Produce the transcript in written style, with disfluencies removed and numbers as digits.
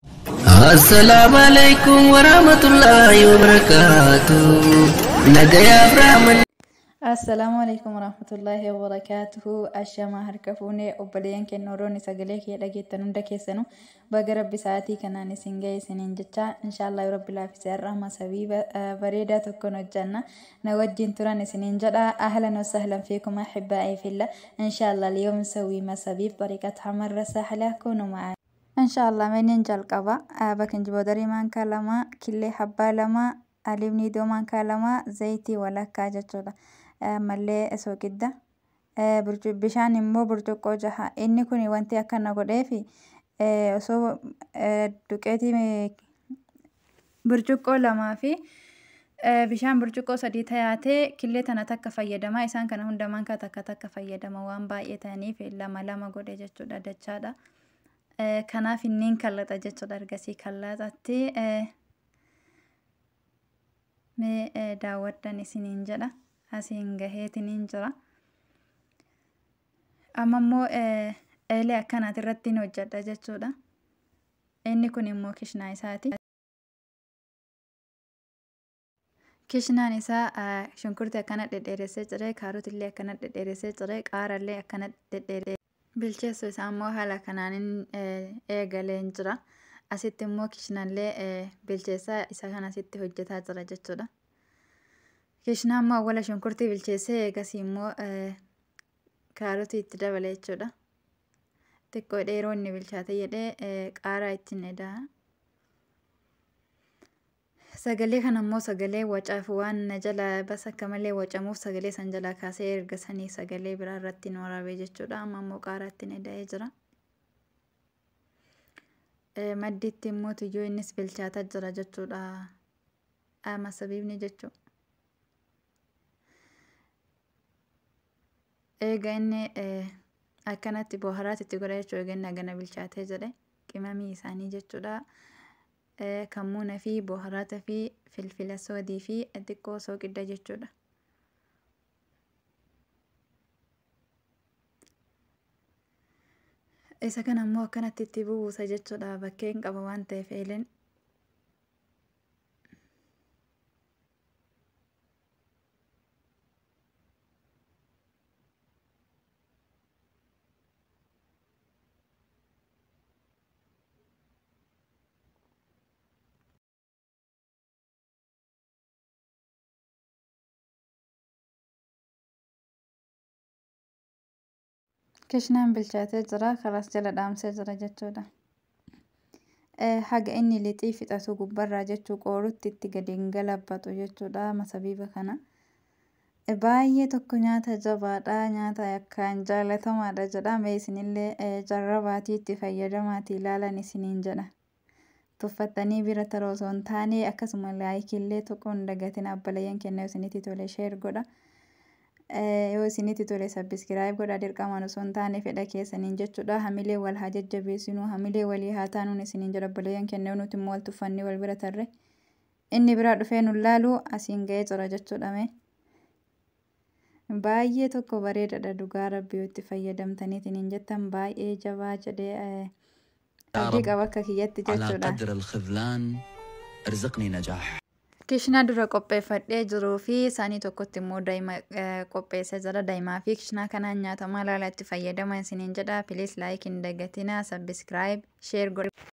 Assalaamu alaikum warahmatullahi wabarakatuh. Nagayaaf rahmanni. Assalaamu alaikum warahmatullaahi wabarakaatuhu. Ashamaa harka fuunee obboleeyyan keenya horoonni sagalee kee dhageettan hunda keessanu baga rabbi sa'aatii kanaan isin ga'e isiniin jecha inshaallah rabbi laaffisee har'a masabii bareedaa tokkoon hojjanna na wajjin turan isiniin jedha. Ahlan wasahlan fiikum ahibbaa'i fillah. Inshaallah liyoom sawii masabiif طريقتها مرة سهلة كونوا معي inshaallah manneen jalqaba bakin jiboodarii maankaa 2, killee habbaa 2, aliif niidoo maankaa 2, zayitii walakkaa jechuudha. Ammallee soogidda. Bishaan immoo burcuqqoo 6. Inni kun wanti akkana godheefi osoo duqeetii burcuqqoo 2 fi bishaan burcuqqoo 3 tayaatee killee tana takka fayyadama. Isaan kana hunda maankaa takka takka fayyadama waan baay'ee ta'aniif lama lama godhe jechuudha dachaadha. Kanaaf inniin kallaxa jechuudha ergasii kallaxatti mee daawwadhan isiniin jedha. Asiin gaheetiniin jira. Amma immoo eelee akkanaati irratti hojjedha jechuudha. Inni kun immoo kishnaa isaati. Kishnaan isaa shunkurtii akkana dhedheeressee ciree, kaarotillee akkana dhedheeressee ciree, qaarallee akkana dhedheeressee. Bilcheessuu isaa immoo haala kanaanin eegaleen jira. Asitti immoo kishnallee bilcheessaa isa kana asitti hojjetaa jira jechuudha. Kishnaa immoo awwala shunkurtii bilcheessee eegasii immoo kaarotii itti dabale jechuudha. Xiqqoo dheeroo inni bilchaate jedhee qaaraa ittiin eda'a. Sagalee kana immoo sagalee wacaaf waan na jala bas akka malee wacamuuf sagalee san jalaa kaasee erga sanii sagalee biraa irratti nu waraabee jechuudha. Amma immoo qaaraa ittiin eda'ee jira. Maddiitti immoo tuyyuu innis bilchaataa jira jechuudha. Masabiibni jechuudha. Eega inni akkanatti boharaatti itti godha jechuudha. Eega inni hagana bilchaatee jedhe qimamii isaanii jechuudha. Kammuuna fi boharaata fi filfila soodii fi xiqqoo sooqidda jechuudha. Isa kana immoo akkanatti itti bubuusa jechuudha. Bakkeen qaba waan ta'eef eeleen. Kishnaan bilchaatee jira. Kalaas jala dhaamsee jira jechuudha. Haga inni lixii fixatu gubbarraa jechuu qoorutti itti gadi hin galabbatu jechuudha masabiiba kana. Baay'ee tokko nyaata jabaadha. Nyaata akkaan jaalatamaadha jedha. Mee isinillee jarrabaatii itti fayyadamaatii ilaalan isiniin jedha. Tuffattanii bira taroo osoo hin taane akkasuma laayikillee tuquun dagatina abbalayyan kenna isinitti tole share godha. Yoo isinitti tole subscribe godha dirqamaan osoo hin taane fedha keessaniin jechuudha. Hamilee wal haa jajjabeessinu, hamilee walii haa taanuun isiniin jedha obboleeyyan keenya nuti immoo wal tuffannee wal bira tarre. Inni biraa dhufee nu laalu asiin ga'ee jira jechuudha mee. Baay'ee tokko bareedaadha dhugaa rabbii itti fayyadamtaniitiin hin jettan baay'ee jabaa jedhee abdii qaba akka kiyyatti على jechuudha. قدر الخذلان ارزقني نجاح. Kishnaa dura qopheeffadhee jiruu fi isaanii tokkotti immoo daa'ima qopheessee jira. Daa'imaa fi kishnaa kanaan nyaatamaa laala itti fayyadama isiniin jedha. Please like hin dagatina, subscribe, share godha.